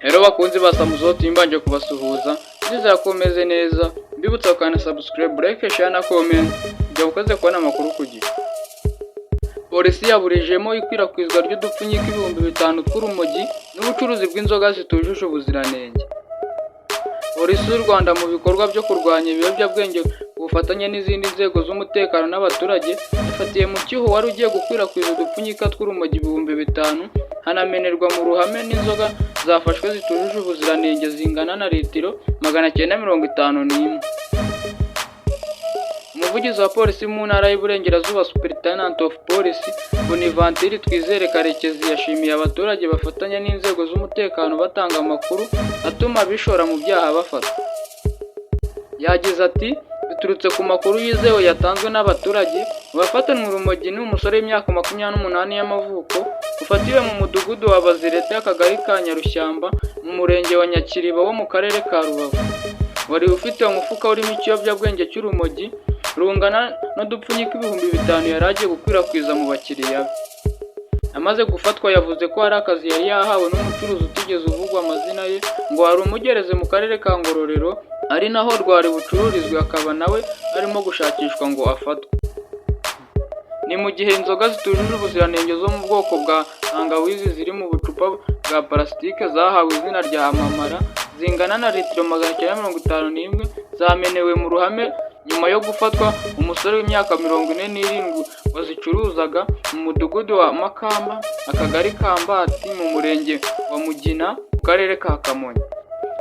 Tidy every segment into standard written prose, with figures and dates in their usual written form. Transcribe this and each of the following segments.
Hello bakunzi ba Samuzo, mbanje kubasuhuza, ndizera ko meze neza. Mbibutsa gukanda subscribe, like, share na comment kugira ukoze kubona amakuru ku gihe. Polisi yaburijemo ikwirakwizwa ry'udupfunyika 5000 tw'urumogi n'ubucuruzi bw'inzoga zitujuje ubuziranenge. Polisi y'u Rwanda, mu bikorwa byo kurwanya ibiyobyabwenge ku bufatanye n'izindi nzego z'umutekano n'abaturage, yafatiye mu cyuho wari ugiye gukwirakwiza udupfunyika tw'urumogi 5000, hanamenerwa mu ruhame n'inzoga zafashwe zitujuje ubuziranenge zingana na litiro 951. Umuvugizi wa Polisi mu Ntara y'Iburengerazuba, Superintendent of Police Bonaventure Twizere Karekezi, yashimiye abaturage bafatanya n'inzego z'umutekano batanga amakuru atuma abishora mu byaha bafatwa. Yagize ati: "Biturutse ku makuru yizewe yatanzwe n'abaturage, uwafatanwe urumogi ni umusore w'imyaka 28 y'amavuko, ufatiwe mu Mudugudu wa Bazirete, Akagari ka Nyarushyamba, mu Murenge wa Nyakiriba wo mu Karere ka Rubavu. Wari ufite umufuka urimo ikiyobyabwenge cy'urumogi rungana n'udupfunyika 5000 yari agiye gukwirakwiza mu bakiriya be. Amaze gufatwa yavuze ko hari akazi yari yahawe n'umucuruzi utigeze uvugwa amazina ye ngo arumugereze mu Karere ka Ngororero, ari naho rwari bucururizwe, akaba nawe arimo gushakishwa ngo afatwe." Ni mu gihe inzoga zitujuje ubuziranenge zo mu bwoko bwa tangawizi ziri mu bucupa bwa parasitike zahawe izina rya Amamara zingana na litiro 951 zamenewe mu ruhame nyuma yo gufatwa umusore w'imyaka 47 wazicuruzaga mu Mudugudu wa Makamba, Akagari ka Mbati, mu Murenge wa Mugina, mu Karere ka Kamonyi.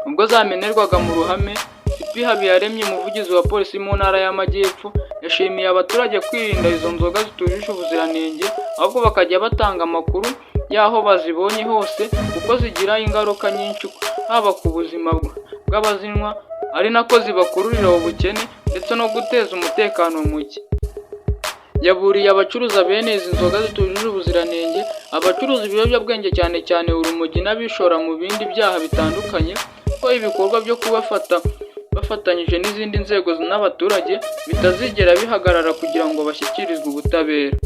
Ubwo zamenerwaga mu ruhame, CP Habiyaremye, umuvugizi wa Polisi mu Ntara y'Amajyepfo, yashimiye abaturage kwirinda izo nzoga zitujuje ubuziranenge, ahubwo bakajya batanga amakuru y'aho bazibonye hose, kuko zigira ingaruka nyinshi haba ku buzima bw'abazinywa, ari nako zibakururira ubukene ndetse no guteza umutekano muke. Yaburiye abacuruza bene izi nzoga zitujuje ubuziranenge, abacuruza ibiyobyabwenge cyane cyane urumogi, n'abishora mu bindi byaha bitandukanye ko ibikorwa byo kubafata bafatanyije n'izindi nzego n'abaturage bitazigera bihagarara kugira ngo bashyikirizwe ubutabera.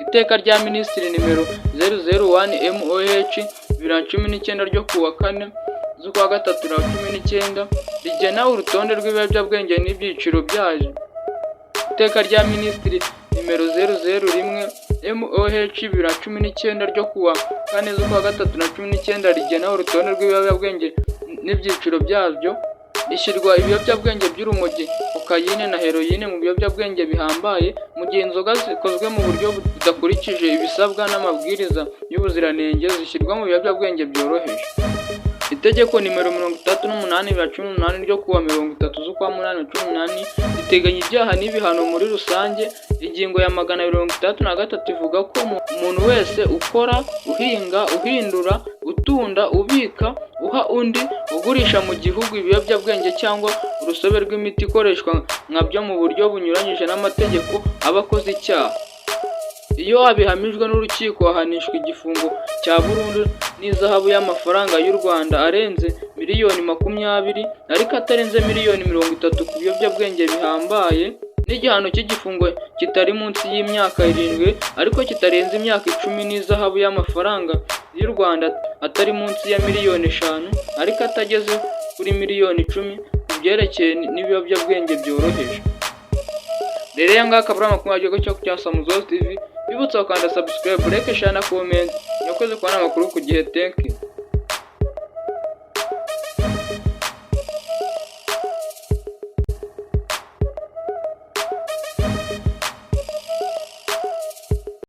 Iteka rya Minisitiri nimero 001 MOH 2019 ryo kuwa 4 z'ukwa gatatu 2019 rigena urutonde rw'ibiyobyabwenge n'ibyiciro byayo. Iteka rya Minisitiri nimero 001 MOH 2019 ryo kuwa 4 z'ukwa gatatu na 19 rigena urutonde rw'ibiyobyabwenge n'ibyiciro byabyo, rishyirwa ibiyobyabwenge by'urumogi, kokayine na heroyine mu biyobyabwenge bihambaye, mu gihe inzoga zikozwe mu buryo budakurikije ibisabwa n'amabwiriza y'ubuziranenge zishyirwa mu biyobyabwenge byoroheje. Itegeko nimero 68 2018 ryo kuwa 30 z'ukwa munani 18 riteganya ibyaha n'ibihano muri rusange. Ingingo ya 263 ivuga ko umuntu wese ukora, uhinga, uhindura, utunda, ubika, uha undi, ugurisha mu gihugu ibiyobyabwenge cyangwa urusobe rw'imiti ikoreshwa nkabyo mu buryo bunyuranyije n'amategeko aba akoze icyaha. Iyo abihamijwe n'urukiko, ahanishwa igifungo cya burundu n'ihazabu y'amafaranga y'u Rwanda arenze miliyoni 20 ariko atarenze miliyoni 30 ku biyobyabwenge bihambaye, n'igihano cy'igifungo kitari munsi y'imyaka 7 ariko kitarenze imyaka 10, n'ihazabu y'amafaranga y'u Rwanda atari munsi ya miliyoni 5 ariko atageze kuri miliyoni 10 ku byerekeye n'ibiyobyabwenge byoroheje. Rero aya ngaya akaba ari amakuru agezweho cyo cya Samuzozi TV. Bibutsa gukanda subscribe, like, share na comment. Murakoze kubona amakuru ku gihe. Thank you.